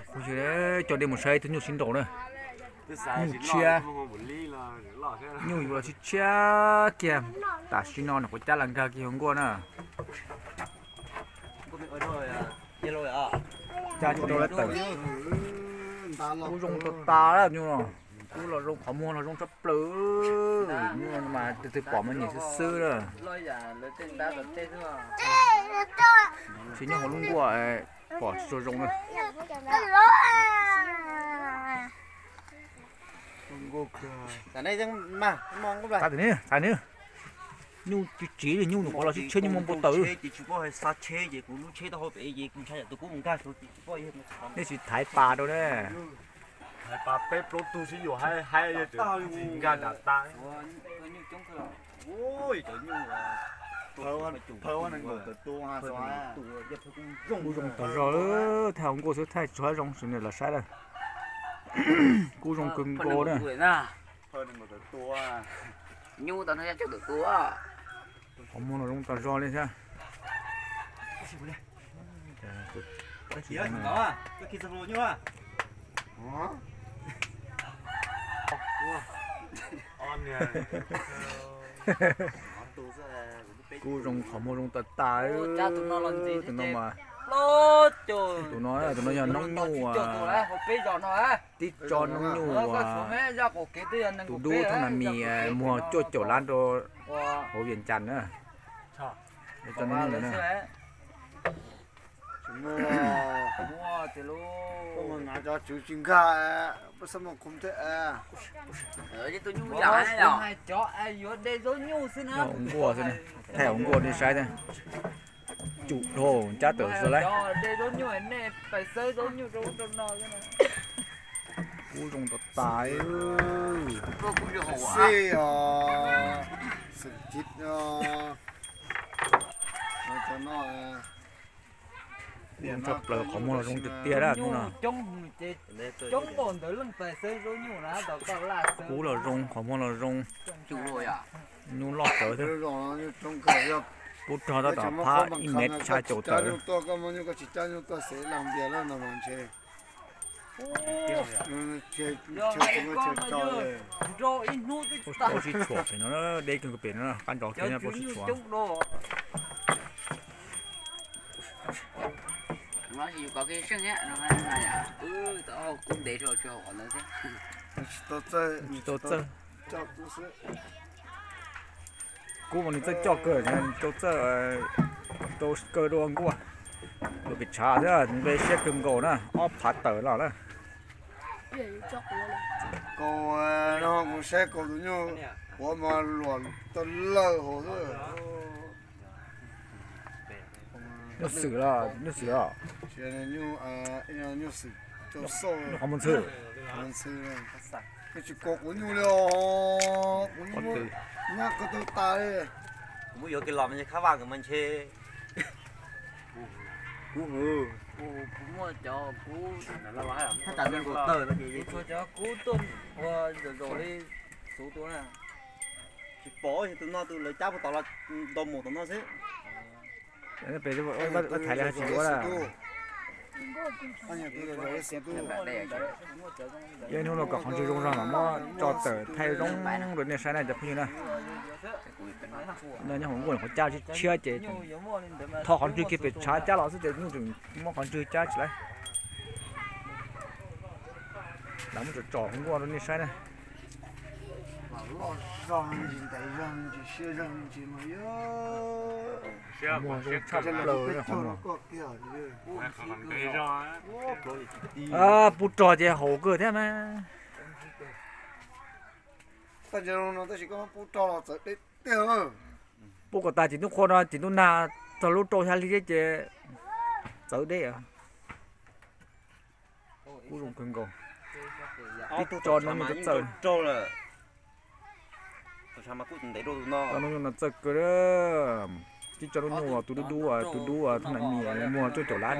Kuv yog coj nej mus saib tus nyuj sib nraus na. Nyuj tshiab, nyuj yuav los tshiab tshiab kiag. Tam sim no nws quav cab los nkag kiag hauv nkuaj na. Cab tsis tau lawv tawm. Kub zoo tas tas lawm nyuj no. Kub los zoo, qhov muag los zoo tshaj plaws. Nyuj mas tus twg pom mas nyiam xwb xwb na. Tsis nyob hauv lub nkuaj pom tsis tshua zoo na. Tab tis ne, tab tis ne. Nyuj tsiv tsiv li, nyuj nws qhuav los tshiab tshiab, nyuj muaj npau taws. Nej tsis thaiv pas rau ne. Thaiv pas peb plaub tug sib yuav haib haib nkag nram tas. Kub zoo tas zog, thaij hauv nkuaj xwb thaij tsis tshua zoo, sawv daws los saib lawm. Kub zoo kawg nkaus na. Qhov muag no zoo tas zog li thiab. Kub zoo, qhov muag zoo tas tas. Tus no mas, tus no, tus no yog noob nyuj, tib tsob noob nyuj, tus dub thoob nas mis muag cuaj caum lab rau hauv Vias Cas na. Tsob noob nyuj na. Hauv nkuaj xwb, thaij hauv nkuaj nej saib thiab. Tsum dhau cab tawm xwb lauj. Kub zoo tas tas. Xij os, xeem tib no, cov no. Kub zoo tshaj plaws, qhov muag los zoo tiag tiag na tus no. Kub los zoo, qhov muag los zoo. Nyuj loj tsawv thiab. Pub rog tab tom phab ib mev tshav caum tawm. Plaub sib tshuam pem no, deb kawg pem no, qab nrov kiag nyob plaub sib tshuam. Tsis tau txawj. Kub mas nws txawj coj kawg, tau txawj, tau kaw dua nkuaj. Tus pem tshav thiab nqe siab kawg nkaus na, ob phav tawm los na. Kaus no kuv saib kaus tus nyuj quav mas luam tau lawm hauv xwb. Nyuj xwm los, nyuj xwm os. Nyuj xwm, qhov muag ntxhw. Tsis kaus kuv nyuj li os, kuv nyuj nyab ko tau tas li. Kuv muab yuav kiag los mas khab vaj nkawd mas ntshe. Kuv hwv. Tsis pom tus no tus lawv cab puag tom los ntaus mus tom no xwb. Peb thaiv li ho tsis yuav lawm. Yog hnub no kom qhov ntswg zoo zog mas muab tso tawm thaij zoo rau nej saib na cov phooj ywg na. No nyob hauv nkuaj qhov cab tshiab ces tho qhov ntswg kiag pem tshav cab los xwb ces nyuj tseem muab qhov ntswg cab tsis laiv. Lam muab tsom tsom hauv nkuaj rau nej saib na. Muag zoo tshaj plaws qhov muag. Pub rog ces haum kawg thiab mas. Pub kom tas tim hnub qhua no tim hnub nag txog lub rau xya hli thiab ces txawv deb. Kub zoo kawg nkaus. Tib tso noob nyuj txawj. Tso noob nyuj no txawj kawg. Tib tso noob nyuj tus dub dub, tus dub thoob nas mis muag cuaj caum lab.